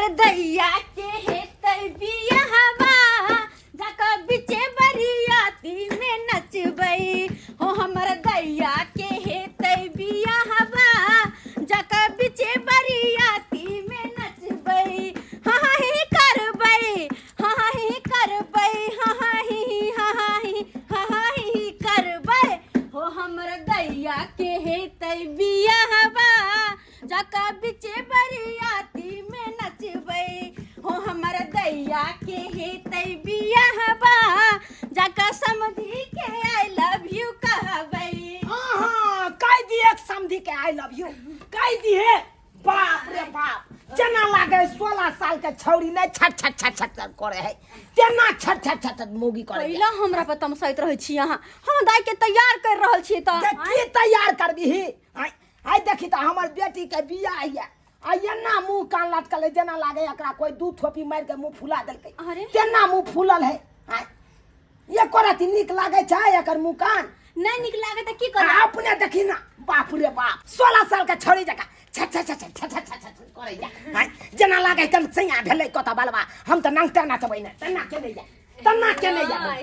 हमर दैया के हेतै बियाहवा, जाकऽ बिचे बरियाती में नचबै। हो हमर दैया के हेतै बियाहवा, जाकऽ बिचे बरियाती में नचबै। हाँ हाँ ही करबै, हाँ हाँ ही करबै, हाँ हाँ ही, हाँ हाँ ही, हाँ हाँ ही करबै। हो हमर दैया के हेतै बियाहवा, जाकऽ बिचे बरियाती में नचबै। हो हमर दैया के हेतै बियाहवा, जाकऽ समधी के I love you कहबै। हाँ हाँ, कह दिए समधी के I love you कह दिए। बाप रे बाप, जेना लागे 16 साल के छौड़ी नहीं छट छट छट छट छट करे है, तेना छट छट छट छट मोगी करे है। पहिला हमरा पर तमसाइत रहै छी अहाँ, हम दाइ के तैयार कर रहल छी तऽ। के की तैयार करबी? आय आय देखी तऽ हमर बेटी के बियाह है आ एना मुंह कान लटकल है जेना लागे एकरा कोई दू थोपी मारि के मुंह फुला देलकै। अरे। तेना मुंह फूलल है। आय एको रति नीक लागे छै एकर मुंह कान? नहि नीक लागे तऽ की आ करब? अपने देखी ना, बाप रे बाप, 16 साल के छौड़ी जकाँ छट छट छट छट छट छट छट करैया। आय जेना लागे कन सैया भेलै कतऽ बलबा, हम तऽ नंगटे नचबै ने, तेना के नहि या, तेना के नहि या। आय,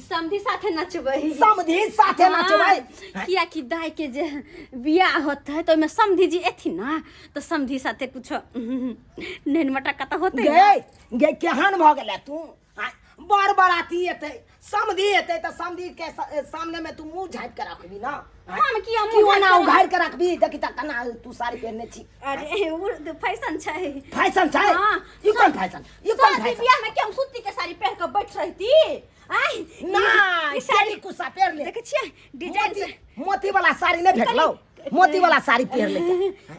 समधी साथे नचबै। समधी साथे नचबै। हाँ, कियाकि दाइ के जे बियाह होतै तऽ ओहिमे समधी जी एथिन ना, तऽ समधी साथे कुछो नैन मटक्का तऽ होतै ना। गे गे केहन भऽ गेलै तू? आँय, बर बराती एतै, समधी एतै तऽ समधी के सामने में तू मुंह झाँपि के रखबी ना? आँय? हम किया मुंह की ओना झाँपि के उघारि के रखबी? देखी तऽ केना तू साड़ी पहिरने छी। अरे उ तऽ फैशन छै। फैशन छै? हाँ। ई कोन फैशन? ई कोन शादी फैशन? बियाह में के हम सूती के साड़ी पहिर के बैठ रहती? आँय? ना, ई साड़ी केरी कुसा पहिर ले। देखै छियै डिजाइन से। मोती वाला साड़ी नहि भेटलौ? मोती वाला साड़ी पहिर ले।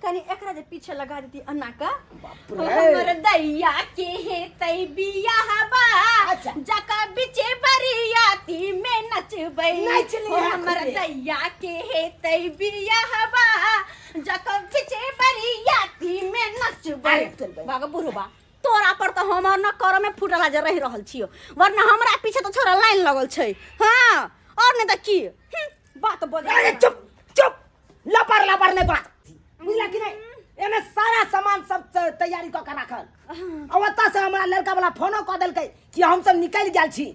कनी एकरा जे पीछे लगा देती अन्ना का। बाप रे। हमर दैया के हेतै बियाहबा, अच्छा। जका बिचे बरियाती में नचबै। नाचि लिहे हो हमर खूबे। दैया के हेतै बियाहबा, जका बिचे बरियाती में नचबै। अरे, चल बे। बाबा बुढ़बा, तोरा पर तऽ हमर न कर में फूटल जे रहि रहल छियो, वरना हमरा पीछे तऽ छोरा लाइन लगल छै। हाँ, और नहीं तऽ की? बात बजै। अरे चुप चुप, लपर लपर नहीं बात, बुझला कि नहीं? एने सारा सामान सब तैयारी कऽ के राखल। आ ओतऽ से हमरा लड़का वाला फोनो कऽ देलकै कि हम सब निकलि गेल छी,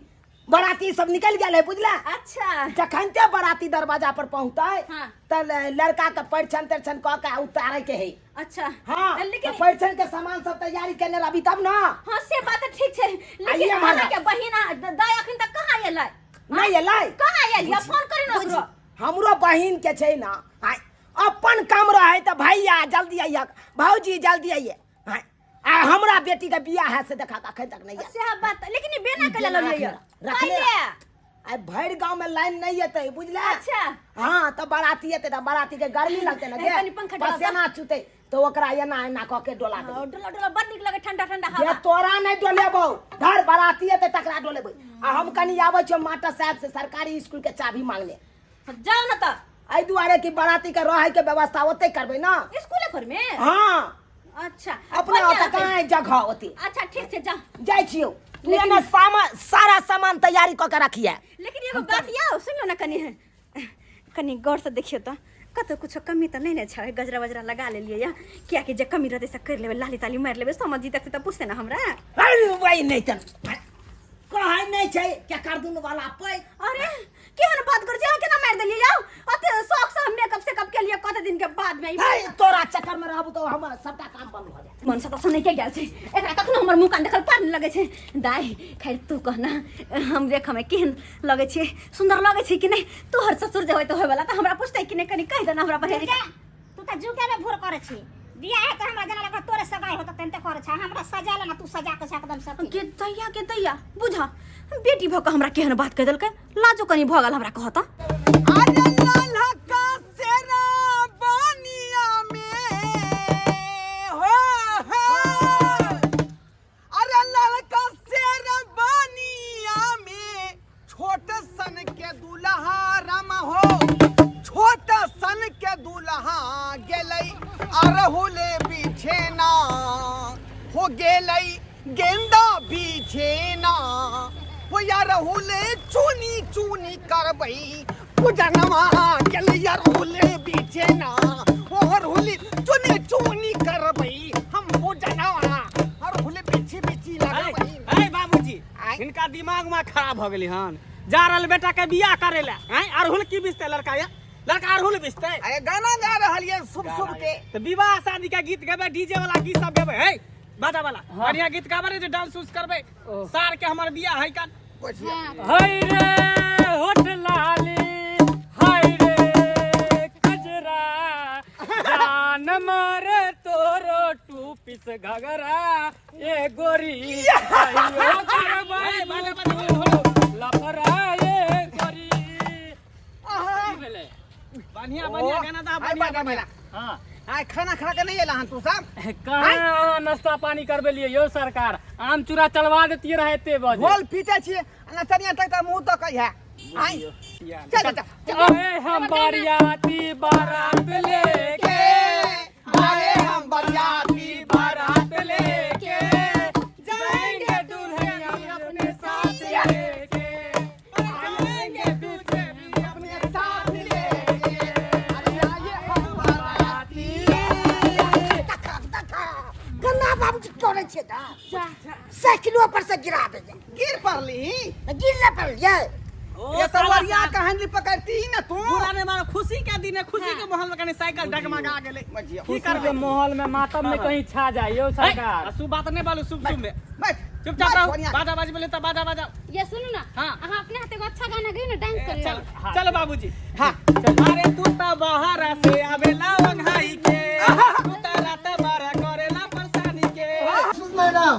बराती सब निकलि गेल है, बुझला? अच्छा। जखनते बराती दरवाजा पर पहुँचतै हाँ। तऽ लड़का के परिछन तरिछन कऽ के उतारे के है। अच्छा। हाँ, लेकिन तऽ परिछन के सामान सब तैयारी केने रहबी तब ना। हाँ, से बात तऽ ठीक छै, लेकिन आइए महाराज। अहाँ के बहिन दाइ अखन तक कहाँ एलै? नहि एलै? कहाँ एल? या फोन करी ना ओकरो। हमरो बहिन के छै ना, आइ अपन काम रहे तऽ भैया जल्दी आइए, भौजी जल्दी आइए, आइ आ हमरा बेटी के बियाह है से देखा अखन तक नहीं आयल। से बात, लेकिन ई बेना के बेना लेलियै? रखने पहिले। आइ भरि गांव में लाइन नहीं एतै, बुझला? अच्छा। हाँ, तऽ बराती एतै तऽ बराती के गर्मी लगतै ने, ए, कनी पंखा डोला। पसेना चुतै तऽ ओकरा एना एना कऽ के डोला देबै। हाँ, डोला डोला बड़ नीक लगे, ठंडा ठंडा जे हवा। तोरा नहीं डोलेबौ, धर बराती एतै तकरा डोलेबै। आ हम कनी आबै छियौ मास्टर साहब से सरकारी स्कूल के चाभी मांगने। जाउ ना तऽ। एहि दुआरे कि बराती के रहै के व्यवस्था ओतै करबै ना। स्कूले पर में? हाँ। अच्छा। अपना बढ़िया ओतऽ रहतै। कहाँ जगह ओते। अच्छा ठीक छै, जाउ। जाइ छियौ। तू एने सारा सामान तैयारी कऽ के रखिए। लेकिन एगो बात यौ सुनियौ ना, कनी कनी गौर से देखियौ तऽ कतौ कुछो कमी तऽ नहि ने छै? गजरा वजरा लगा लेलियै या? कियाकि जे कमी रहतै से करि लेबै, लाली ताली मारि लेबै, समझ देखतै तऽ पूछतै ने हमरा। अरे वही नहि तऽ कहै नहि छै केकर दुनू वाला पै। अरे केहन बात करै छी अहाँ, केना मारि देलियै यौ? अते शौक से हम मेकअप सेकअप केलियै कते दिन के बाद में। हे तोरा चक्कर में रहबू तऽ हमर सबटा काम बंद भऽ जायत। मन से तऽ सुनै के गेल छै, एकरा कखनो हमर मुँह कान देखल पार नहि लगै छै। दाइ खैर तू कहना, हम देखऽ में केहन लगै छियै, सुन्दर लगै छै कि नहि? तोहर ससुर जे होय तऽ होयवला तऽ हमरा पुछतै कि नहि? कनि कहि देना हमरा बहिन। तू तऽ जुगे में भूर करै छी, बियाह हेतै हमरा जेना लगै तोरे सगाई होतै तेनते करै छै, हमरा सजा लेना तू सजा के एकदम सब। के दैया के दैया, बुझा बेटी भऽ कऽ हमरा केहन बात कहि देलकै, लाजो कनि भऽ गेल हमरा कहता। अरे ललका सेरा बानिया में हो हो, अरे ललका सेरा बानिया में छोट सन के दुल्हा राम हो, छोट सन के दुल्हा गेलै अरहुले बिछेना हो, गेलै गेंदा बिछेना हो, अरहुले चुनी चुनी करबै पूजनवा गेलै अरहुले बिछेना हो, अरहुले चुनी चुनी करबै हम पूजनवा। दिमाग में खराब हो गेली हन। जा रहल बेटा के बियाह करे ला, हैं? अड़हुल की बिचते लड़का या लड़का अड़हुल बिचते। अरे गाना गा रहल ये शुभ शुभ के। तो विवाह शादी के गीत गेबे, डीजे वाला गीत सब गेबे। हे बाजा वाला बढ़िया गीत गाबे रे, जे डांस उस करबे। सार के हमर बियाह है कान। हाय रे होठ लाली, हाय रे कजरा, जान मारे तोरो टू पीस घगरा, ए गोरी आइयो करबै लफरा, ए गोरी। की भेलै? बढ़िया बढ़िया गाना दा, आइ बढ़िया बाजा बढ़िया। वाला। हाँ। आइ खाना खा के नहीं एला हन तू सब? कहाँ अहाँ नाश्ता पानी करबे लिए यौ सरकार? आम चूड़ा चलवा देतियै रहे एते बजे। ढोल पीटे छियै आ नचनिया तक त मुंह तक है। आइ चल चल चल। अरे हम बरियाती बारात लेके, आए हम बरियाती बारात लेके जाएंगे, दुल्हन अपने साथ लेके जाएंगे, पीछे भी अपने साथ लेके। अरे आए हम बरियाती। गन्ना बाबूजी करै छियै तऽ साइकिलो पर से गिरा दैया। गिर पड़ली? गिर नहि पड़लियै। ये तलवारिया का हैंडल पकड़ती ही ना तू। बुरा नहीं मानो, खुशी के दिन है, खुशी के माहौल में कनी साइकिल डगमगा गेलै। बजियो। की खुशी करबै? के माहौल में मातम में कहीं छा जाए यौ सरकार। शुभ बात नहीं बालू, शुभ शुभ में बैठ। चुपचाप बैठ, रहो। बढ़िया। बाजा बाजी बोले तो बाजा बाजा। ये सुनू ना। हाँ। अहाँ अपने हाथे एगो अच्छा गाना गाइयो ना, डांस करियो। चल चल बाबूजी। हाँ अरे तू तो बाहर से आवेला वंघाई के, तू तो रात बारा करेला परेशानी के। मैडम,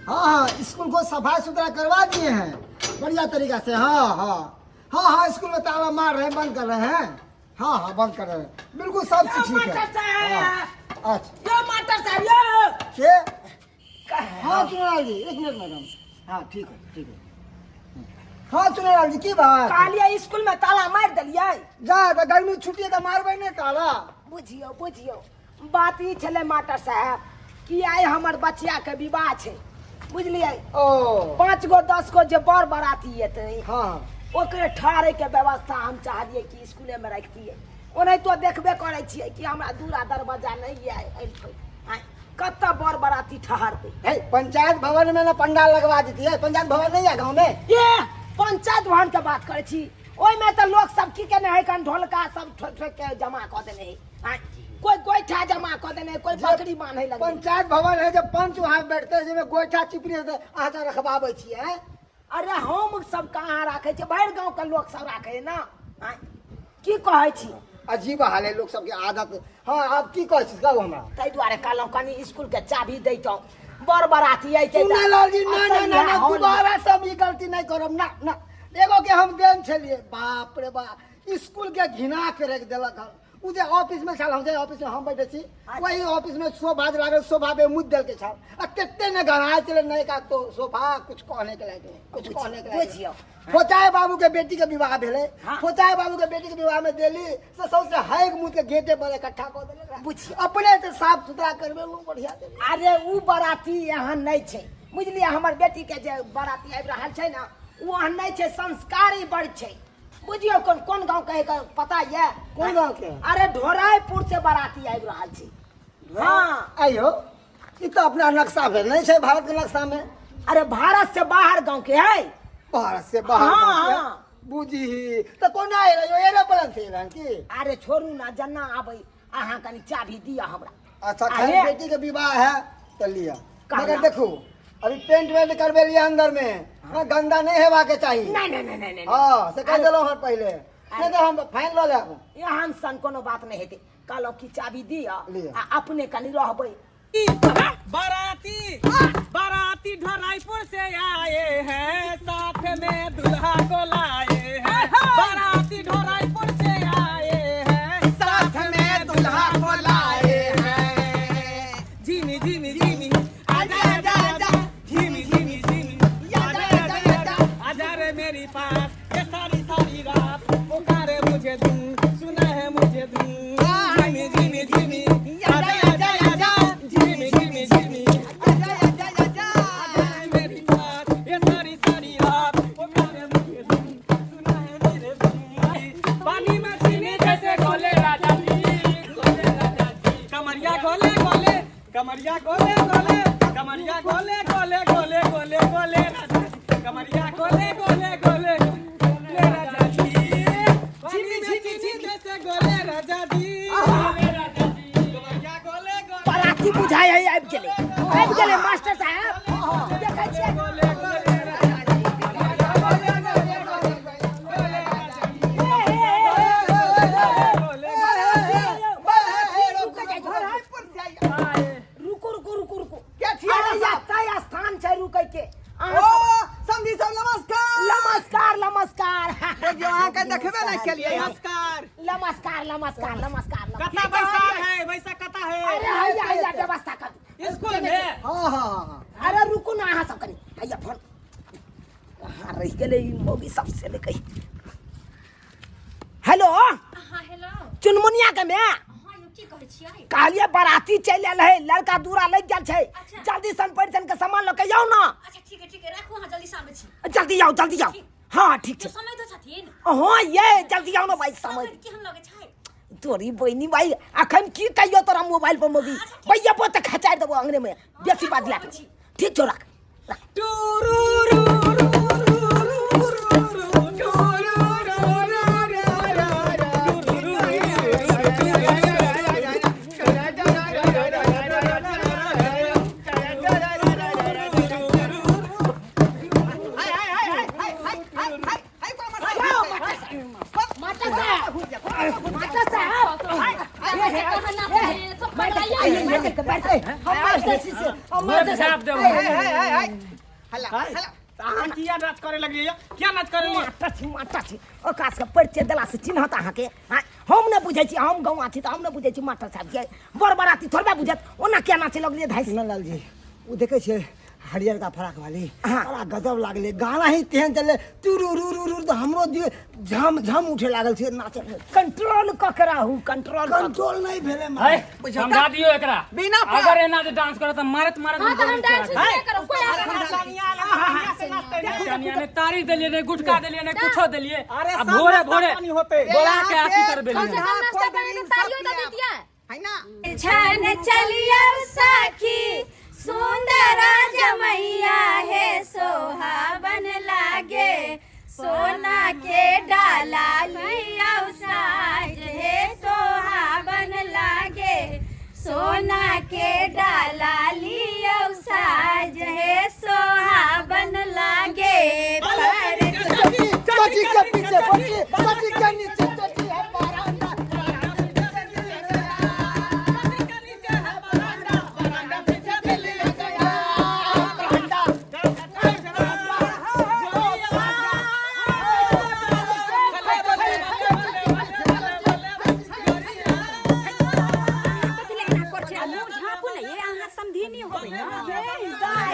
हाँ हाँ, स्कूल को सफाई सुथरा करवा दिए हैं बढ़िया तरीका से। हाँ हाँ हाँ हाँ, स्कूल में ताला मार रहे हैं, बंद कर रहे हैं। हाँ हाँ, बंद कर रहे हैं, बिल्कुल सब चीज ठीक है। हाँ, अच्छा। यो मास्टर साहब यो। के? हाँ चुनालाल जी, एक मिनट मैडम। हाँ ठीक है ठीक है। हाँ चुनालाल जी, की बात? कहलियै स्कूल में ताला मारि देलियै। जा तऽ गर्मी छुट्टी है तऽ मारबै नहि ताला। बुझियौ बुझियौ, बात ई छलै मास्टर साहब कि आइ हमर बचिया के विवाह छै, बुझलियै? ओ। 5 गो 10 गो जे बर बराती एतै, हाँ, ओकरे ठहरे के व्यवस्था हम चाहलियै कि स्कूले में रखतियै। ओनाहितो देखबे करै छियै कि हमरा दूरा दरवाजा नहि यऽ, कतऽ बर बराती ठहरतै? है, पंचायत भवन में ना पंडाल लगवा देती है। पंचायत भवन नहीं है गाँव में? ये पंचायत भवन के बात करै छी, ओहिमे तऽ लोक सब की केने है, कन ढोलका सब ठोकि ठोकि के जमा कऽ देने है। आँय, कोई गोइठा जमा कऽ देने है, कोई बकरी बान्हे लगलै। पंचायत भवन है, जब पंच वहाँ बैठते हैं, जिसमें गोइठा चिपड़ी होते, अहाँ सब रखबाबै छियै, हैं? अरे हम सब कहाँ राखै छियै, भरि गाँव के लोक सब राखै है ना। आँय, की कहै छी? अजीब हाल है लोक सबके आदत। हाँ, आब की कहै छी कहू हमरा। ताहि दुआरे कहलहुँ कनि स्कूल के चाभी दैतहुँ, बर बराती अइतै तऽ- चुनालाल जी, ना ना ना ना, हॉल में। दोबारा सब ई गलती नहीं करब ना ना। एगो के हम देन छलियै, बाप रे बाप, स्कूल के घिना के रख देलक हन। उ जे ऑफिस में छल, हम जे ऑफिस में हम बैठे छी, वही ऑफिस में सोफा जे लागल, सोफा पे मुद देलके छल आ कते ने गनाय छलै नहीं का तो सोफा, कुछ कहने के लायक नहीं, कुछ कहने के लायक नहीं। बुझियौ। फोचाय बाबू के बेटी के विवाह भेलै। हाँ। फोचाय बाबू के बेटी के विवाह में देली से सबसे हैग मुद के गेटे पर इकट्ठा कऽ देलक रहए। बुझियौ। अपने से साफ सुथरा करबेलहुँ बढ़िया से। अरे उ बराती एहन नहि छै, बुझलियै? हमर बेटी के जे बराती आबि रहल छै ने, ओ एहन नहि छै, संस्कारी बड़ छै, बुझियौ। कोन कोन गाँव के है पता ये? कोन गाँव के? अरे ढोरायपुर से बराती आबि रहल छै। हाँ। आइयो, ई तऽ अपना नक्शा भेल नहि छै भारत के नक्शा में। अरे भारत से बाहर गाँव के है। भारत से बाहर हाँ, गाँव के? हाँ। बुझी तऽ कोना एलै? एरोप्लेन से एलै की? अरे छोड़ू ना, जना आबै, अहाँ कनि चाभी दिअ हमरा। अच्छा। अरे। खैर, बेटी के विवाह है तो लिया, कहला। मगर देखू, अभी पेंट वेंट करबे लिया अंदर में। हाँ, गंदा नहीं हेबा के चाहिए। नहीं नहीं नहीं नहीं नहीं। हाँ, से कह देलहुँ हन पहिले, नहीं तो हम फाइन लऽ लेब। एहन सन कोनो बात नहि हेतै। कहलहुँ कि चाभी दिअ। लिअ। आ अपने कनि रहबै। बाराती बाराती ढोराईपुर से आए हैं, साथ में दुल्हा को लाए हैं। बाराती ढोराईपुर से आए हैं, साथ में दुल्हा को लाए हैं। झिमी झिमी झिमी आजा आजा आजा, झिमी झिमी झिमी आजा आजा आजा, आजा रे मेरी पास, ये सारी सारी रात पुकारे मुझे तू, सुना है मुझे तू। झिमी झिमी झिमी आजा आजा आजा, झिमी झिमी झिमी आबि गेलै मास्टर साहेब, देखै छियै। रुको रुको रुको रुको। के छियै अरे अहाँ सब? एतै स्थान छै रुकै के। अहाँ ओ सब- समधी सब नमस्कार। नमस्कार नमस्कार। देखियौ, अहाँके देखबे नहि केलियै। नमस्कार। नमस्कार नमस्कार नमस्कार। कता बैसार है? बैसा कता है? अरे हैया हैया व्यवस्था कर स्कूल में। हाँ हाँ हाँ। अरे रुकू ना अहाँ सब कनी। हैया फोन कहाँ रहि गेलै? ई मौगी सबसे ले कही। हेलो। हाँ, हेलो। चुनमुनिया के माय। हाँ यौ, की कहै छियै? कहलियै बाराती चलि आयल है, लड़का दूरा लागि गेल छै। अच्छा। जल्दी सन परिछन के सामान लऽ के आउ ना। अच्छा ठीक है, ठीक है, राखू, अहाँ जल्दी से आबै छी। जल्दी आउ, जल्दी आउ। हाँ ठीक जो छै। समय तो छथिन? हाँ ये जल्दी आउ ना भाई। समय केहन लगै छै? तोरी बहिनी भाई, अखन की कहियो तोरा मोबाइल पर मोगी भैया बहुत खचारि देबो अंगने में बेसी बात ला। ठीक छौ, राख राख। मास्टर साहब, मास्टर साहब, हम मास्टर छी से हम मास्टर झाप देबो। अहाँ किया नाच करे लगलियै? किया नाच करे लगलियै? मास्टर छी, मास्टर छी। ओकरा सबके परिचय देलासँ चिन्हत अहाँके? आँय, हम नहि बुझै छी, हम गौआँ छी तऽ हम नहि बुझै छी मास्टर साहब के। बर बराती थोड़बे बुझत। ओना किया नाचे लगलियै धाइस? लाल जी, ओ देखै छियै हरियरका फराक वाली? हाँ। बड़ा गजब लागलै गाना ही तेहन चललै, तुरु रु रु रु, तऽ हमरो दिल झम झम उठे लागल छै नाचे। कंट्रोल कऽ के राहू, कंट्रोल कऽ के। कंट्रोल नहि भेलै। है, समझा दियो एकरा। बिना अगर एना जे डांस करत तऽ मारत मारत। हाँ, तऽ हम डांस नहि करब, कोई आगे कनिया ने तारी देलिए, ने गुटखा देलिए, ने कुछो देलिए। अरे आ सब भोरे नाश्ता भोरे पानी होते। बोला के अथी करबे। कम से कम नाश्ता पानी के तारियो दऽ दैतियै। है ना? छन चलियो सखी, सुंदर जमैया हे सोहावन लागे, सोना के डाला लिया साज हे सोहावन लागे, सोना के डाला लिया साज हे सोहावन लागे पर चची के पीछे बच्ची, चची के नीचे चची है बरांडा। कथी लए एना करै छै? मुँह झाँपू ने ये, अहाँ समधिनी होबै ने।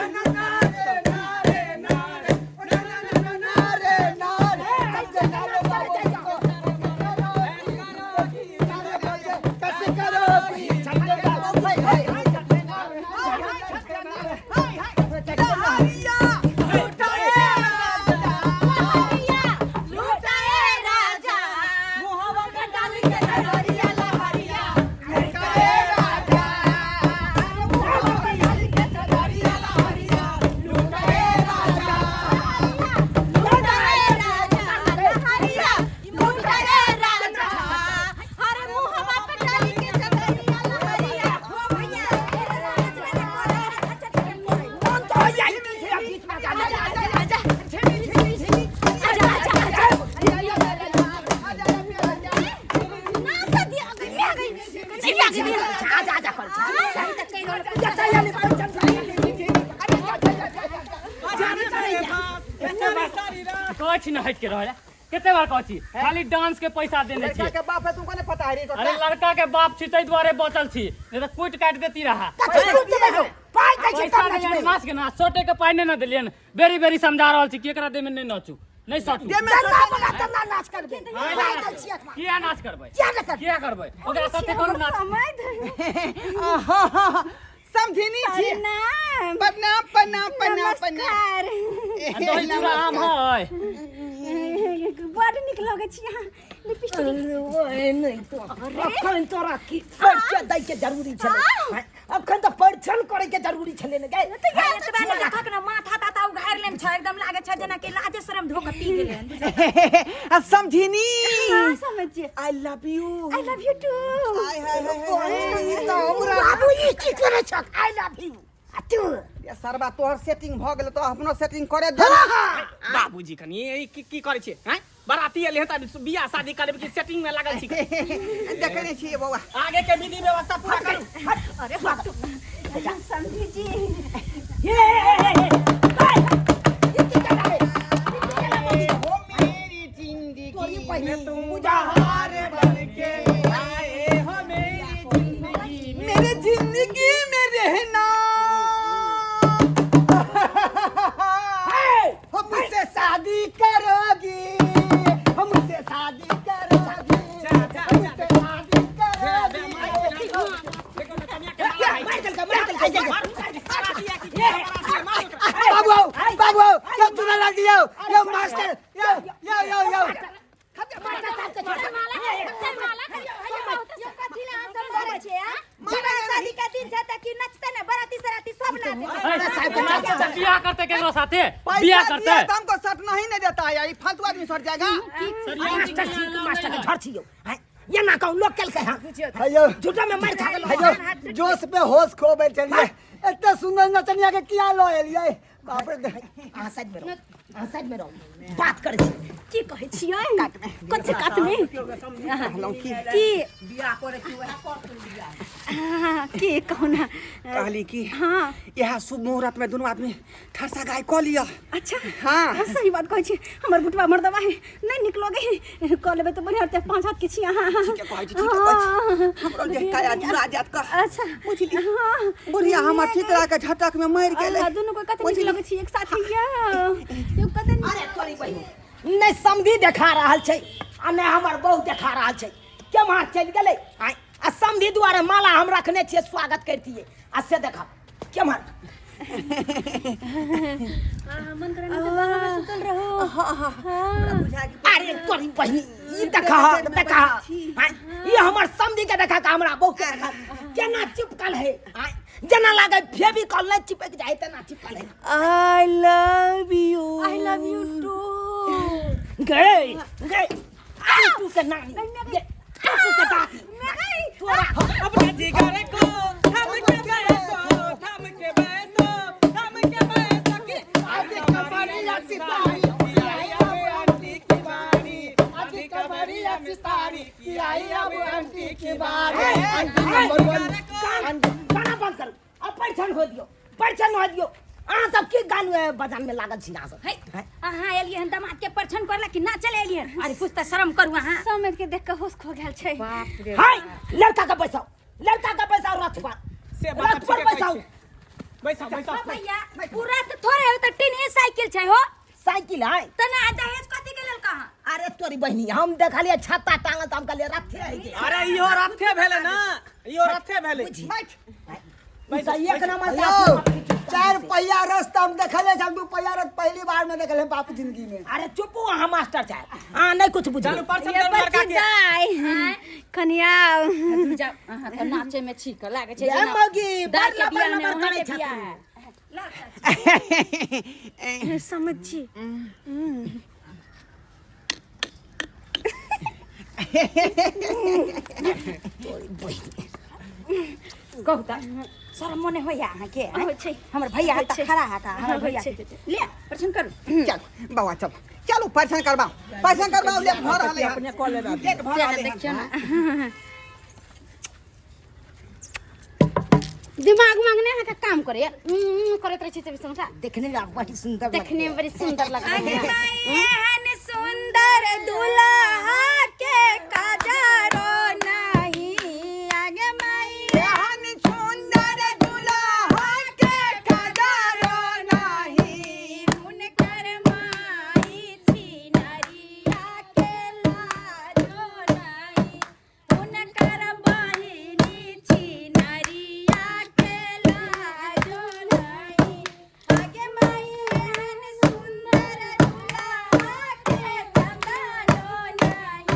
लूटाए राजा मुहवा पे डाल के लहरिया लहरिया। लूटाए राजा लहरिया, लूटाए राजा, अरे मुहवा पे डाल के लहरिया लहरिया। हो भैया, मन तो होइया ई बीच में जा। आजा आजा आजा आजा आजा आजा। ना तो दिया गई गई चिल्ला चिल्ला आजा आजा कर। जता यानी परिचय। कहै छी ने हटि के रहै। कते बार कहै छी, खाली डांस के पैसा देने लड़का छी। के बाप है, तुमको नहीं पता है रे? अरे लड़का के बाप छी ताहि दुआरे बचल छी, नहीं तऽ कुटि काटि देती रहा। कथी कुट देबै हौ? पाइ दै छै पैसा तब नहि नचबै। नाच के ना सोटे के पाइ नहि ने देलियनि। बेरी बेरी समझा रहल छी कि एकरा देह में नहि नाचू, नहि सटू। चन्दा बना चन्दा नाच करबै, पाइ दै छियै एखन। किया नाच करबै? किया नहि करबै? किया करबै? ओकरा साथे करू नाच। समझिनी छी। प्रणाम। प्रणाम प्रणाम प्रणाम प्रणाम। नमस्कार। आ दही चूड़ा आम है। बड नीक लगै छी अहाँ लिपस्टिक। ओए नहि तो अखन तोरा की परिचय दै के जरूरी छलै? अखन तऽ परिछन करे के जरूरी छलै ने गै। एतबा ने देखक ने, माथा ताथा उघारि लेन छ, एकदम लागै छ जेना कि लाजे शरम धो के पी गेलै हन। अब समझिनी। हाँ, समझ छियै। I love you. I love you too. हाय हाय हाय हाय। बाबू, ई की करै छक? I love you. आ तू ये सरबा तोहर सेटिंग भ गेल तो अपनो सेटिंग करे दे बाबूजी कनी ई की की करै छियै हैं बराती एलै हन तऽ बियाह शादी करबै कि सेटिंग में लागल छी देखे नहीं छियै बौआ आगे के विधि व्यवस्था पूरा करू अरे बाप समझी जी हे हे हे हे हे ई की कर रे हो मेरी जिंदगी तोरी बहिनी तुम बहार बन के आए हो मेरी जिंदगी में मेरे जिंदगी में रहना हमसे शादी करोगी हमसे शादी करोगी हमसे शादी करोगी देखो ना कनिया के मार मार देलकै मार देलकै मार बाबू आओ बाबू आओ यो चुना लाल जी यो यो मास्टर यो यो यो यो बियाह करते केकरो साथे बियाह पैसा करते दिया तो हमको शर्ट नहीं नहीं देता है ये फालतू आदमी सट जाएगा मास्टर छी मास्टर के झड़ छी यौ हैं ये ना कहूं लोग केलकै हन हेयो झूठा में मार खा गेलौ हेयो जोश पे होश खो बैठलिए एते सुंदर नचनिया के किया लो एलिए बाप रे अहाँ साइड में रहो अहाँ साइड में रहो बात करै छी की कहै छियै कथी कातमे की बियाह करे की वएह करतै बियाह हाँ, की कहू ना कहली कि हाँ इएह शुभ मुहूर्त में दुनू आदमी ठरसा गाय कऽ लिअ अच्छा हाँ। हाँ, सही बात कहै छी हमर बुटवा मर्दवा है नहीं निक लगे है कऽ लेबै तऽ बढ़िया होतै पाँच हाथ के छी अहाँ ठीके कहै छी, ठीके कहै छी। हमरो जे काया जुड़ा जायत कह अच्छा बुझली हाँ बुढ़िया हमर ठीक रह के झटक में मरि गेलै अल्लाह, दुनू के कते नीक लगै छी एक साथ या यो कते नीक अरे तोरी बहिन नहि समधी देखा रहल छै आ नहि हमर बहू देखा रहल छै केम्हर चलि गेलै आँय आ समधी दुआरे माला हम रखने छियै स्वागत करितियै आ से देखा केम्हर मन करे ना तऽ बाहर में सुतल रहो हाँ अरे तोरी बहिनी ई देखा देखा आँय, ई हमर समधी के देखा के हमरा बहू के देखा केना चिपकल है आँय, जेना लागे फेविकॉल नहि चिपक जाय तेना चिपकल है I love you I love you too गए गए तू के नानी गे, तू के दादी तोरा अपने जिगर को थम के बैठो थम के बैठो थम के बैठो कि आदि कमरिया सितारी की आई अब आंटी की बारी आदि कमरिया सितारी की आई अब आंटी की बारी आंटी नंबर वन गाना बंद करू अब परिछन हो दियो परिछन हो दियो अहाँ सब की गान बजान में लागल छी अहाँ सब है अहाँ एलियै हन दमाद के परछन करला कि ना चले एलियै हन? अरे कुछ तऽ शरम करू अहाँ समझ के देख के होश खो गेल छै हाय लड़का के बैसाउ लड़का के बैसाउ रथ पर से बात रथ पर ठीके कहै बैसाउ छियै। बैसाउ बैसाउ ओ भैया पूरा तऽ थोड़े हो तऽ टीने साइकिल छै हो साइकिल है तऽ ना दहेज कथी के लेल कहाँ अरे तोरी बहिनी हम देखलियै छत्ता टांगल तऽ हम कहलियै रथे है के अरे इहो रथे भेलै ना इहो रथे भेलै ई तऽ एक नंबर यौ के चार पहिया रस्ता हम देखले छल दू पहिया रथ पहली बार में देखले बाप जिंदगी में अरे चुपू अहाँ मास्टर साहब अहाँ नहीं कुछ बुझल चलू परछन ये करू लड़का बच्ची के दाइ कनिया अहाँ तऽ नाचे में छी के लागै छै ये जेना मौगी दाइ बड़ के लबर बियाह में लबर अहाँके करै छथुन। बियाह है। समझ छी कहू तऽ शरम मोने होइया अहाँके आँय? होइ छै। हमर भैया होइ तऽ छै। खड़ा हता हमर होइ भैया छै। ले परछन करू चल बौआ चल चलू परिछन करबाउ परिछन करबाउ लेट भऽ रहलै हन अपने कऽ लेबै लेट भऽ रहलै हन देखियौ ने दिमाग मांगने अहाँके काम करे करैत रहै छी चौबीस घंटा देखने में बड़ी सुंदर देखने में बड़ी सुंदर लग रही है एहन सुंदर दुल्हा के काजरो नहीं आगे माई एहन सुंदर दुल्हा के कदरो नाही हुनकर माई छिनरिया के लाजो नहीं हुनकर बहिनी छिनरिया के लाजो नहीं आगे माई एहन सुंदर दुल्हा के कदरो नहीं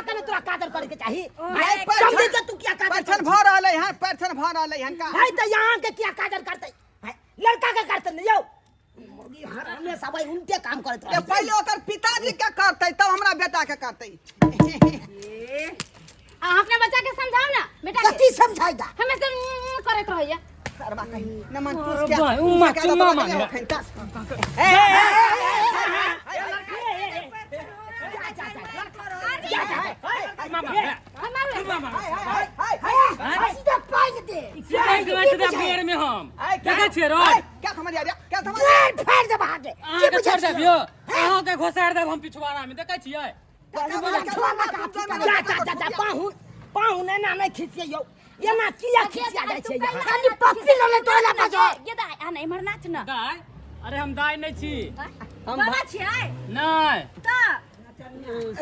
के ने तोरा काजर करे के चाही। भाई, समझी के तू किया काजर परछन भऽ रहलै हन, परछन भऽ रहलै हन का। है त यहाँ के किया काजर करतै? है, लड़का के करतै ने यौ। मुर्गी हरामे सब है, उनके काम करैत ए, रहै। पहिले ओकर पिताजी के करतै तब हमरा बेटा के करतै। अहाँ अपना बच्चा के समझाओ ना बेटा के। कथी समझाएगा? हमेशा करैत रहैया। सरबा कहीं नमन पूछ के अरे उम्मा, चुम्मा मांगे। सीधा पाइन दे। बेर में हम देखै छियै रोड। क्या समझ आ क्या समझ फाड़ फाड़ दे भागे। अहाँके छोड़ि देब यौ, अहाँके घोसारि देब हम पिछुआड़ा में, देखै छियै? जा जा जा जा, पाहुन पाहुन एना नहि खिसियै यौ, एना किया खिसिया जाइ छै यहाँ? खाली पप्पी लले तोला बजो। ये दाइ आ ना इम्हर नाच ना। दाइ? अरे हम दाइ नहि छी। हम बाबा छियै। नहि। तऽ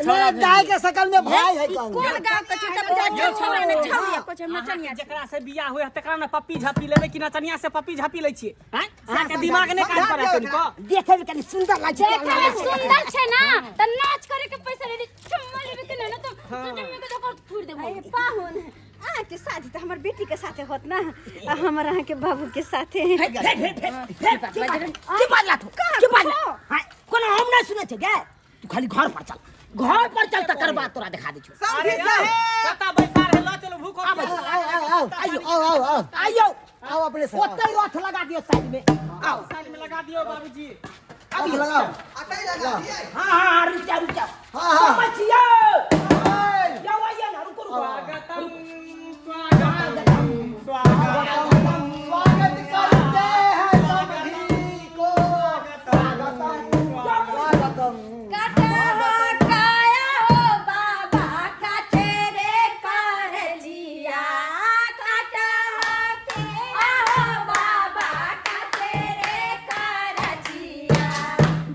ले दाई के शकल में भाई है कौन? कोन गाँव के छै तब जा जो छौड़ा ने छौड़ी को छै नचनिया। जेकरा से बियाह होय तकरा ने पप्पी झापी लेबै कि नचनिया से पप्पी झापी लै छियै? हैं, अहाँके दिमाग नहि काज करै तनिको? देखे में कनी सुंदर लागै छै। देखे में सुंदर छै ना त नाच करे के पैसा लेली, चुम्मा लेबे के ना त चुम्मा के देखो थूर देबो। अरे पाहुन, अहाँ के शादी त हमर बेटी के साथे होत ना, आ हमर अहाँ के बाबू के साथे। फे फे फे फे, की बाजला तू? की बाजला? हां, कोनो हम नहि सुनै छै गे। तू खाली घर पर चल, घर पर चल, तकर बाद तोरा देखा दै छियौ। समझी साहेब कत्ता बैसार है, लऽ चलू भूख। आबै। आओ आओ आओ। आइयो। आओ आओ आओ। आइयो। आओ अपने से आओ। ओतै रथ लगा दियौ साइड में, आओ। साइड में लगा दियौ बाबूजी। अभी लगाओ। अतै लगा दियै। हाँ हाँ हाँ, रुक जा रुक जा। हाँ, हाँ। समझ छियौ यौ, आइयो ना, रुको रुको। स्वागतम स्वागतम स्वागतम। स्वागत करते हैं सभी को, स्वागतम स्वागतम। काटा काया हो बाबा काटे रे करजिया, काटा काया हो बाबा काटे रे करजिया,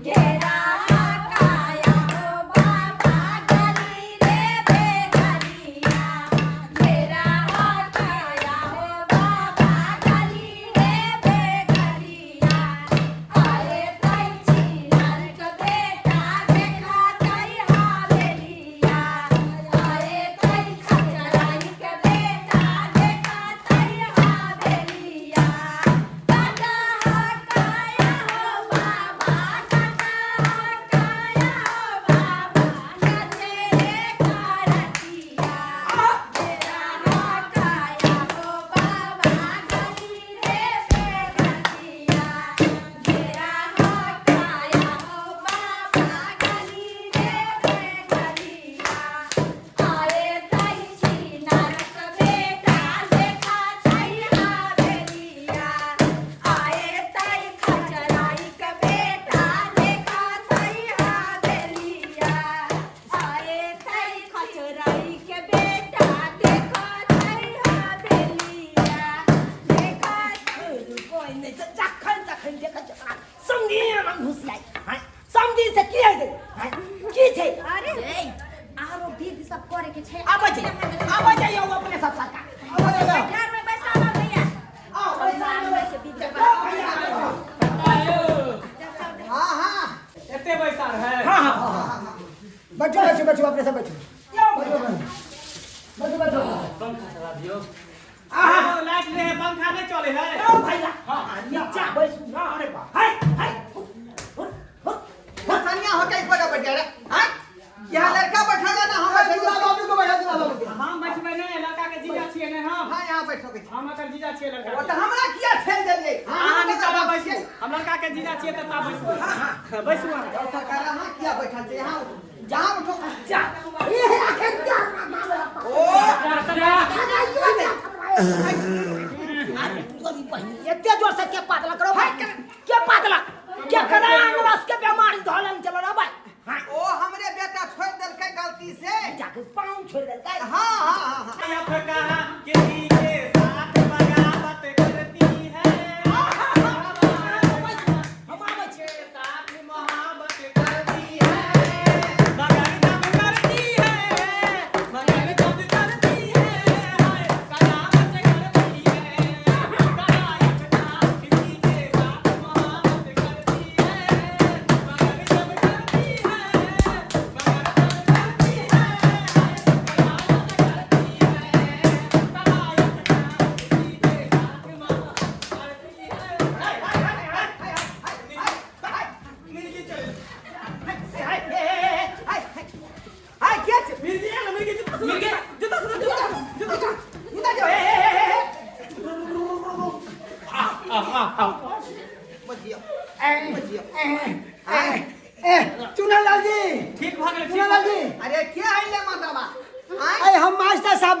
घेरा काया हो बाबा गली रे बेगलिया, घेरा काया हो बाबा गली रे बेगलिया, आए ताई छिनार के बेटा देखा ताई हवेलिया, आए ताई खचराई के बेटा देखा ताई हवेलिया, काटा काया हो बाबा काटा काया हो बाबा नाचे रे करतिया, तेरा काया हो बाबा गली रे बेगलिया, घेरा काया हो बाबा गली रे बेगलिया, आए ताई छिनार के बेटा देखा ताई हवेलिया, आए ताई खचराई के बेटा देखा ताई हवेलिया, आए ताई खचराई के बेटा देखा ताई हवेलिया, देखा। कोइ नहि छै, जखन जखन देखै छै तोरा समधी हम घुसियाइ। हैं, समधी से की हेतै? हैं, की छै? अरे आरो विध सब करे के छै। आबै छै, आबै छै यौ अपने सब सरकार। घर में बैसाना भैया। आओ बैसा बैसे विध। भैया। हां हां। एते बैसार है। हाँ हाँ। बैठो बैठो बैठो, अपने से बैठो। यौ बैठो बैठो बैठो। पंखा चला दियौ। आहा, लाइट नहि है, पंखा नहि चले है। यौ भैया, हाँ, नीचा बैसू ना। अरे बा, हाय हाय, नचनिया होके इस पर बैठ गया रे। हां, यहाँ लड़का बैठेगा ना हम बैठेंगे। दूल्हा बाबू को बैठा, दूल्हा बाबू को। हम बैठबै नहि, लड़का के जीजा छियै ने हम। हां, यहाँ बैठोगे। हम एकर जीजा छियै लड़का ओ के। तऽ हमरा किया ठेल देलियै? अहाँ नीचा मे बैसू, हम लड़का के जीजा छियै तऽ ता बैसू। बैसू अहाँ। सरकार अहाँ किया बैठल छै? यहाँ उठो, जहाँ उठो। जा। ए अखन जा। ओ अरे तोरी बहिनी, एते जोर से के पातला करो भाई? के पातला के करा रस के बीमारी धलन चलो रे भाई। हां, ओ हमरे बेटा छोड़ देलकै गलती से। जाके पाँव छोड़ देलकै। हाँ हाँ हाँ हाँ। अब कहा किसी के साथ बगावत करती है, हम आबै छी। के साथ मोहब्बत करती है, मगर जब करती है, मगर जब करती है, हाय कयामत करती है। कहा किसी के साथ मोहब्बत करती है, मगर जब करती है, मगर जब करती है, हाय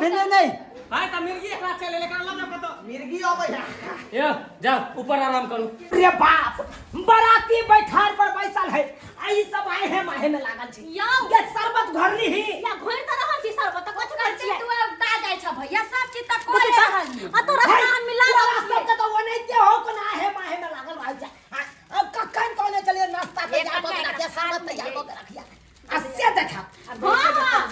भेलै नहि। हाय त मिर्गी एकरा चले लेकर लऽ जाओ कतौ। मिर्गी अबै है। यो जाओ ऊपर आराम करू। रे बाप, बराती बैठार पर बैसल है आ ई सब आए हैं माहे में लागल छी। यौ। ये शरबत घरली ही। या घोर त रहल छी शरबत त कथि करै छियै? तू अब ता जाइ छ भैया सब चीज त बुझी करे त रहल छी। आ तोरा है, सामान मिला तोरा रहल छियै। सबके त ओनाहिते हो कोना आहे माहे में लागल रहल छै। आ, अब कखन कहने चलिए नाश्ता तैयार कऽ के रखिया, शरबत तैयार कऽ के रखिया। आ से देखा। हाँ।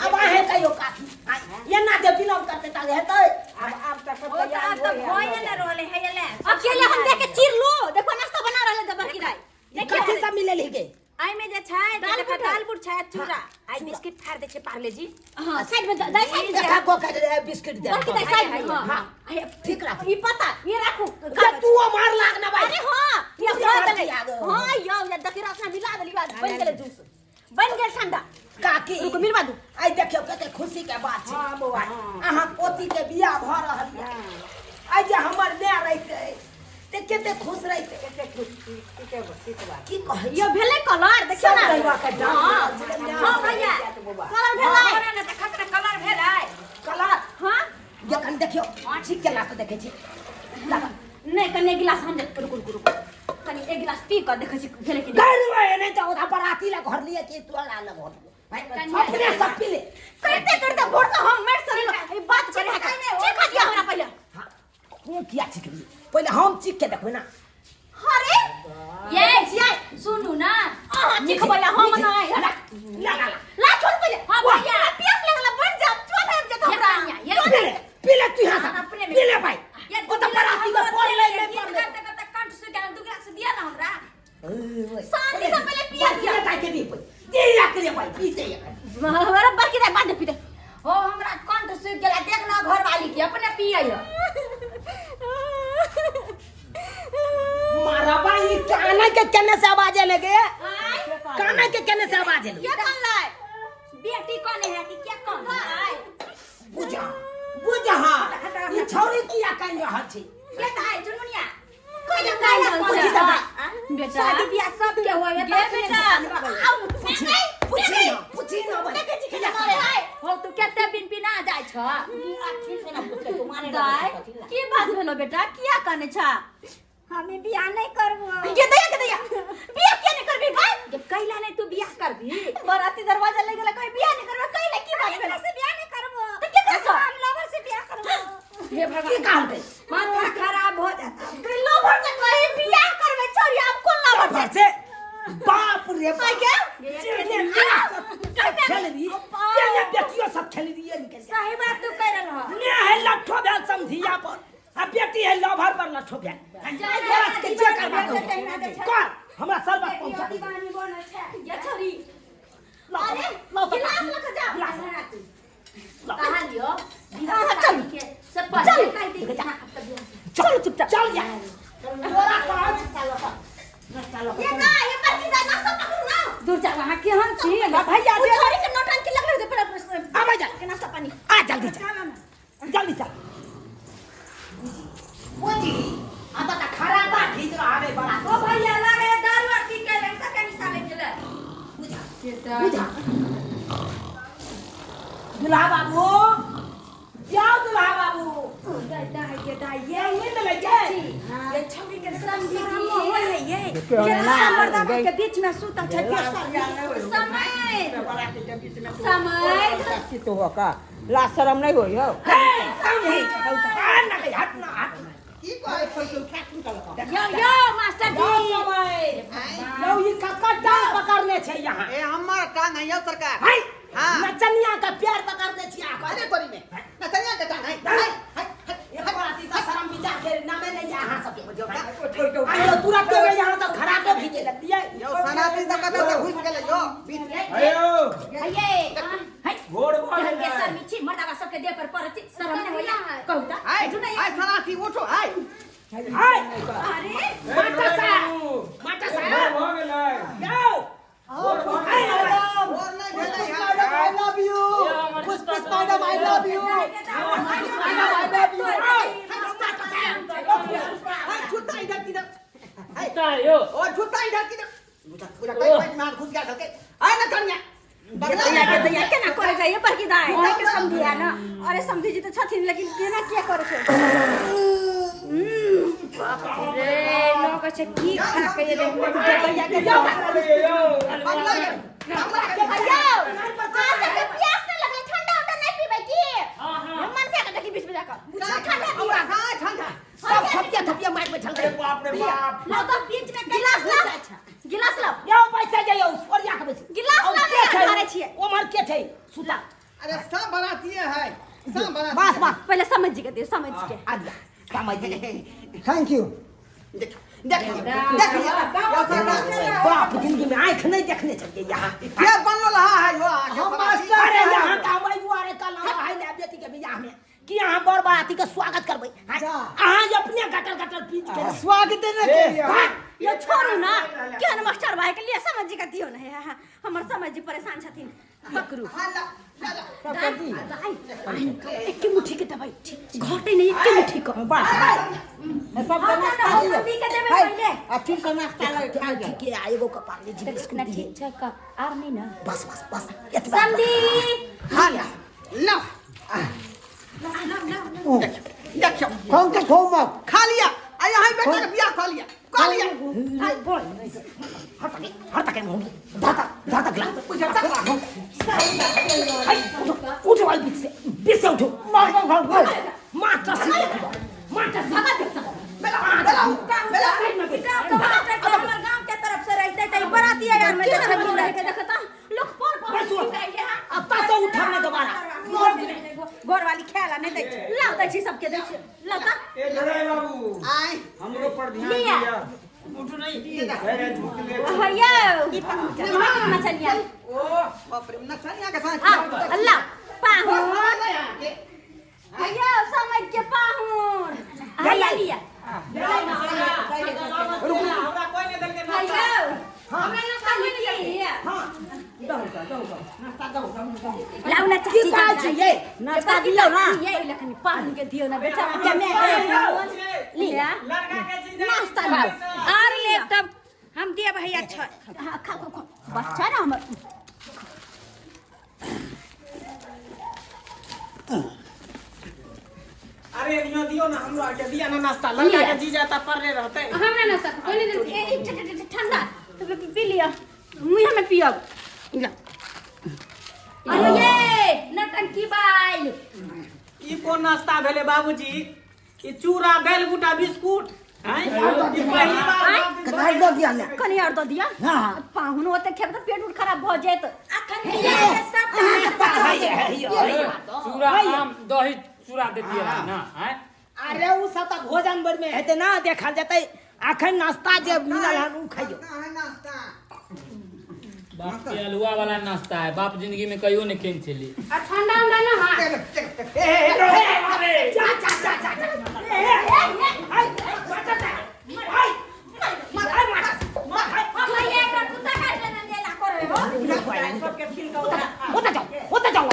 अब आहे कहियो काफी। आ, एना जे विलम्ब करते त हेतै। आब आब तक सब ओ त तैयार आब त होय है। भइए न रहले है ले। अकेले हम देख के चिर लो। देखो नाश्ता बना रहल है बड़की दाई। ई कथी सब मिलल ही के? आई में जे छै दाल देखा बुट है। दाल बुट छै चूड़ा। आई बिस्किट फाड़ दे छै पार्ले जी। हां साइड में दाई साइड में। देखा को के बिस्किट दे। बड़की दाई साइड में। हां हां ठीक राख। ई पता ये राखू। जे तू मार लाग ना भाई। अरे हां ये तू खा मार देले। के आगो। हां यो ये देखी रसना मिला देली बाद बन गेलै जूस। बन गेल ठंडा। काकी रुको मिलवा दू। आई देखियो कते खुशी के बात छै। हां बौआ, हां। अहाँ पोती के बियाह भ रहल ये। आई जे हमर माय रहिते ते कते खुश रहिते। कते खुश ठीके ठीक बात। की कहै यो भेलै कलर देखियो ना। सब गलवा के डाल हां देल छै। हां भैया बौआ। कलर भेलै। हमरा न देखत न कलर भेलै। कलर हां ये कन देखियो ठीक के लाके देखै छी। लागा। नहीं कने गिलास हम देख रुक रुक रुक कनी एक गिलास पी के देखै छी भेलै कि नहीं। गरवा नहीं तो ओधा बराती ला घर लिए कि तोरा ला घर लिए। अपने सब पी ले। करते करते भोर से हम मर सरे ई बात करे है चीखा दिया हमरा पहले। हां तू किया चीखबी? पहले हम चीख के देखबै ना। अरे ये ये सुनू ना अहाँ चीखबै हम नहीं। ला ला ला ला छोड़ पहले। हां भैया प्यास लगल बन जा चोट आबि जात हमरा। ये पी ले पी ले तू यहाँ से अपने में। पी ले भाई। ये ओ तो बराती के पड़ ले नहीं पड़ ले। करते करते कंठ सूख गेल दू गिलास दिया ना हमरा। शांति से पहले पिया दिया। दाई के दी दे या के ले भाई पीते ये। हमरा बड़की दाई बाद पीते। हो हमरा कंठ सूख गेल देख ना घर वाली के अपने पियै मारा भाई काना के केने से आवाज लगे? काना के केने से आवाज लगे? के कनलै? बेटी कने है कि के कन दाई बुझा बुझा ई छौरी किया कान रहल छी? के दाई चुनमुनिया कोई कान रहल पूछी छै? तऽ भाई। बेटा शादी बियाह सब के होय है। गे बेटा आउ पूछी पूछी ना पूछी ना भाई। देखै छी केना मारे है। हो तू कते बिन पिना जाइ छ। दाई की बात भेलो बेटा किया काने छा? हमें बियाह नहीं करबो। के दैया के दैया बियाह किया नहीं करबी भाई? जब कैला नहीं तू बियाह करबी? बराती दरवाजा ले गेला कोई बियाह नहीं करबे कैला की बात भेलो? से बियाह नहीं करबो। त के करबो? हम लवर से बियाह करबो। हे भगवान की कहलकै? माथा खराब हो जाता। लवर से कहे बियाह करबे छोरी अब कोन लवर लवर से? बाप रे बाप। के? जेने खेल रही जेने बेटियो सब खेल रही निकल। सही बात तू कह रहल हो। ने है लट्ठो भेल समधिया पर आ बेटी है लवर पर लट्ठो भेल। तोरा के जे करबा कर हमरा शरबत पहुंचा दे। ये छोरी अरे गिलास लख जा। कहा लियो हाँ, चल। के सब पहले कह दे कि ना, अब तो बियाह चल चुपचाप चल जा तोरा कहत ये ना ये बड़की दाई नाश्ता पकड़ू ना। दूर जा वहां के हम छी भैया उ छोरी के नौटंकी लगल होते पर आबै जा के नाश्ता पानी। आ जल्दी चल जल्दी चल। बुझी आ त खराबा खींच रहा है बड़ा। ओ भैया लागे दारू आर पी के रंग के निशाने गेले। बुझा बुझा दुल्हा बाबू जाओ दुल्हा बाबू। दाई के दाई ये नींद लगे ये छौरी के शरम होय है ये ये मर्दा के बीच में सुता छै समय बराती के बीच में समय तो हो का ला शरम नहीं होय हो। हे समझी आ ना गई हट ना हट ना। की कहै छै के उठा के निकाल यो यो मास्टर जाओ जी समय लो ई कक्का टांग पकड़ने छै यहाँ। ए हमर टांग है यौ सरकार। हाय हां नचनिया का प्यार पकड़ने छी आ अरे तोरी में नचनिया के टांग है हाय हाय एक बाराती का शर्म विचार के नामे नहीं यहाँ सबके। आयो तुरंत के यहाँ तो खराब खींचे लगती है। यो सनाती सब कतऽ से घुस गेलै यो बीच में। अयो हये हई गोड़ भऽ के गेलै। शर्मी छी मर्दावा सबके देह पर पड़ै छी शरम नहीं होइया कहू त हाय हाय सनाती उठो हाय हाय अरे माता साहब माता साहब भऽ गेलै। जाओ हां मैडम और नहीं भेलै madam I love you. Pushpa madam I love you. Madam I love you. हाय जूता इधर किधर कुत्ता है यो। ओ जूता इधर किधर बुझा बुझा कई पैंट मार घुस गया धके आय ना कन्या दैया के दैया केना करे जाइए बड़की दाई अहीं के समझी है ना। अरे समझी जी तो छथिन, लेकिन केना किया करे छै? रे लोग छै की खा के एलै? दैया के दैया, अहाँ सबके प्यास नहि लगलै? ठंडा उंडा नहि पीबै की? मन से के देखी, बीच में जाकर ठंडा हमरा हां ठंडा सब थपिया थपिया मारि बैठल रहे। बाप रे बाप। लाओ तो बीच में गिलास लाओ, गिलास लाओ। यौ पैसा जाइयो ओरिया के बैस। गिलास और लाओ। के छै? धरे छियै। ओमहर के छै सुता? अरे सब बरातिए है, सब बराती। बस बस। पहिले समझ के दे, समझ के। आ गया समझ। Thank you. देखिए देखिए देखिए। बाप जिंदगी में आंख नहीं देखने चाहिए यहाँ। के बनल रहा है यो आगे? हम बराती। मास्टर। अरे यहाँ का हम दुआरे कल हम है ना बेटी के बियाह में कि अहाँ बर बाराती के स्वागत करबै? जा। अहाँ जे अपने गटल गटल पीट के स्वागत ने के यो छोड़ू ना, केहन मास्टर भाई के लिए समझ के दियो ने। हाँ, हमर समझ जी परेशान छथिन। पकड़ू। हाँ, ला, ला, ला। दाई दाई, एक मुट्ठी के दवाई घटे नहीं, एक मुट्ठी के। बस। सब नाश्ता दियो के देबै पहिले। आ ठीक से नाश्ता लगे खा जा। ठीक है, एगो कपार ले जी बिस्कुट ना दिए। ठीक छै का आर नहीं ना? बस बस बस, एतबा। समधी। हाँ, ला, ला। देखियो। कौन के खाओ मत। खा लिया आ यहाँ बेटा के बियाह खा लिया, खा लिया। हर तक हर तक होगी धाता धाता ग्लास। उठो उठो भाई, बीच से बीच से उठो। मार मार मार। मास्टर से देखो, मास्टर से भगा दे सब। बेला बेला बेला। गांव के मास्टर के हमर गांव के तरफ से रहते त बराती यार में देखत के देखता लोग पर पर बस उठ। अब से उठब नहीं दोबारा। गोर वाली खेला नहीं दै छै। लाओ दै छी सबके, दै छी, लाओ त। ए धराई बाबू। आय। हमरो पर ध्यान लिया। दिया। उठू नहीं अरे झुक ले। भैया मचलिया। ओ बाप रे, नचनिया के साथ। आ अल्लाह पाहुन, भैया समझ के पाहुन भैया लिया। हमरा कोई नहीं देलकै नाश्ता। भैया हमरा नाश्ता नहीं दिया। लाओ ना की चाची। कहै छी ये? नाश्ता दियो ना ये लखनी पाहुन के दियो ना बेचारा के मैं लिया। लड़का के जीजा। नाश्ता लाओ। आर लेब तब हम दिए भैया छ। हाँ, खाओ खाओ खाओ, बच्चा ना हमर। अरे नियो दियो ना हमरो आके दिया ना नाश्ता, लड़का के जीजा त परले रहते। हमरा नाश्ता कोई नहीं देलकै। ए, ए, ठंडा तो पी लिया, मुँह में पियब। अरे ये नटंकी बाइल। ई कोन नाश्ता भेलै बाबूजी? ई चूड़ा दालि बूटा बिस्कुट हैं? ई पहली बार। कथाई दऽ दिया ने। कनी और दऽ दिया। हाँ। पाहुन ओते खेब तऽ पेट उट खराब भऽ जायत। अखन बियाह सब। चूड़ा आम दही चूड़ा देतियै ना आँय? अरे उ सब तऽ भोजन बेर में हेतै ना, देखल जेतै। अखन नाश्ता जे मिलल हन उ खइयौ। नाश्ता है नाश्ता। बाप के अलुआ वाला नाश्ता है, बाप जिंदगी में कहियो नहीं खेन छली। आ ठंडा उंडा ना? हाँ। जा जा जा जा जा। ए, ए, ए, ए, मास्टर साहब, ए, मार, मार, मार, भैया एकरा कुत्ता काटि लेने देला करे हो। ओतऽ जाओ, ओतऽ जाओ।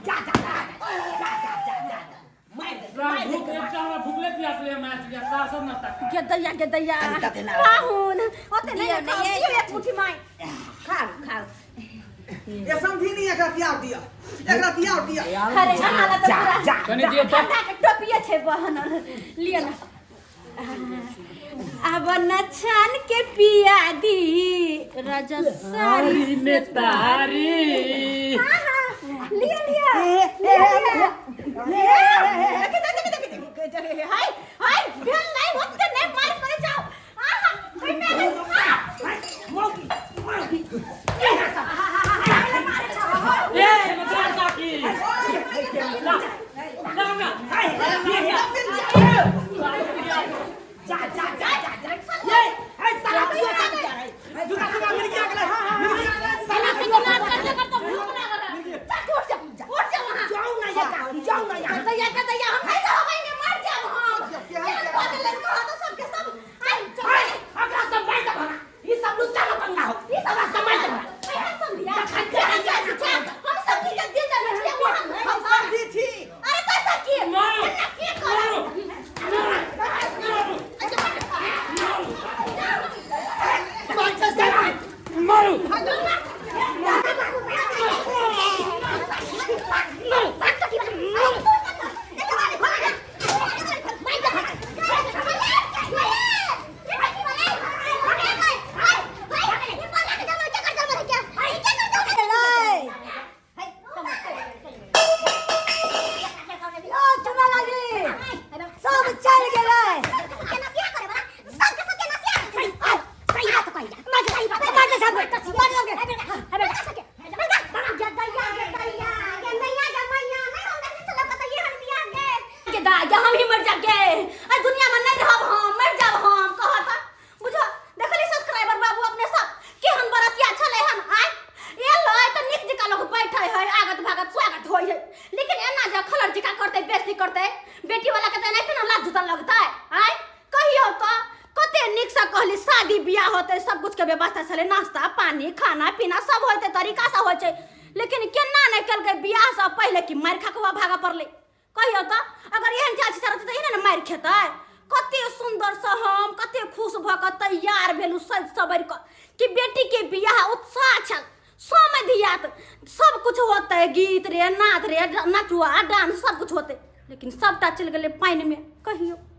जा जा जा जा जा जा जा, मारि दे। मारि दे। भूख एकटा हमरा भूखले प्यास ले मैच गया सार सब नाश्ता खा। गेदैया गेदैया। कनी तते ना। पाहुन ओते नहीं दियौ ने, खाओ। ये दियौ एक मुट्ठी माय, खाओ खाओ। ये समझी नहीं, एकरा तियार दिया, एकरा तियार दिया। अरे अहाँ तऽ जा पूरा जा। कनी दियौ तऽ। ठंडा के टोपिए छै बहन, लिअ ना। अब नछन के पिया दी राजा सारी में तारी। हाँ हाँ, लिया लिया लिया लिया। देख देख देख देख, हाय हाय, भेल नहीं होते नहीं, मार करे जाओ। आहा, कोई में मौगी मौगी। ए मचान काकी ला ला ना। जा जा जा जा जा, ये है साला जियो सब जा रहा है। जुगा जुगा मिल गया अगला। साला जियो सब करते करते भूख लागल। गे, हम ही मर जाब गे, एहि दुनिया में नहीं रहब हम, मर जाब हम। कहत बुझो, देखली सब्सक्राइबर बाबू अपने सब केहन बरतिया छलै हन? आय एलै तऽ नीक जकाँ लोक बैठे है, आगत भागत स्वागत होइ है, लेकिन एना जे खलर जकाँ करतै, बेइज्जती करतै बेटी वाला के, तऽ एनाहिते ने लाज जूता लगतै। आय कहियौ तऽ, कते नीकसँ कहली, शादी बियाह होतै, सब कुछ के व्यवस्था छलै, नाश्ता पानी खाना पीना सब होइतै, तरीकासँ होइ छै, लेकिन केना नहि केलकै बियाहसँ पहिले कि मारि खा कऽ भागऽ पड़लै। कहियौ तऽ, अगर एहन चाची रहतै तऽ एहने ने मारि खेतै? कते सुन्दरसँ हम कते खुश भऽ कऽ तैयार भेलहुँ, सजि सवरि कऽ कि बेटीके बियाह, उत्साह छल, समय धियात सब कुछ होतै, गीत रे, नाच रे, नचुआ डांस सब कुछ होतै, लेकिन सबटा चलि गेलै पानिमे। कहियौ।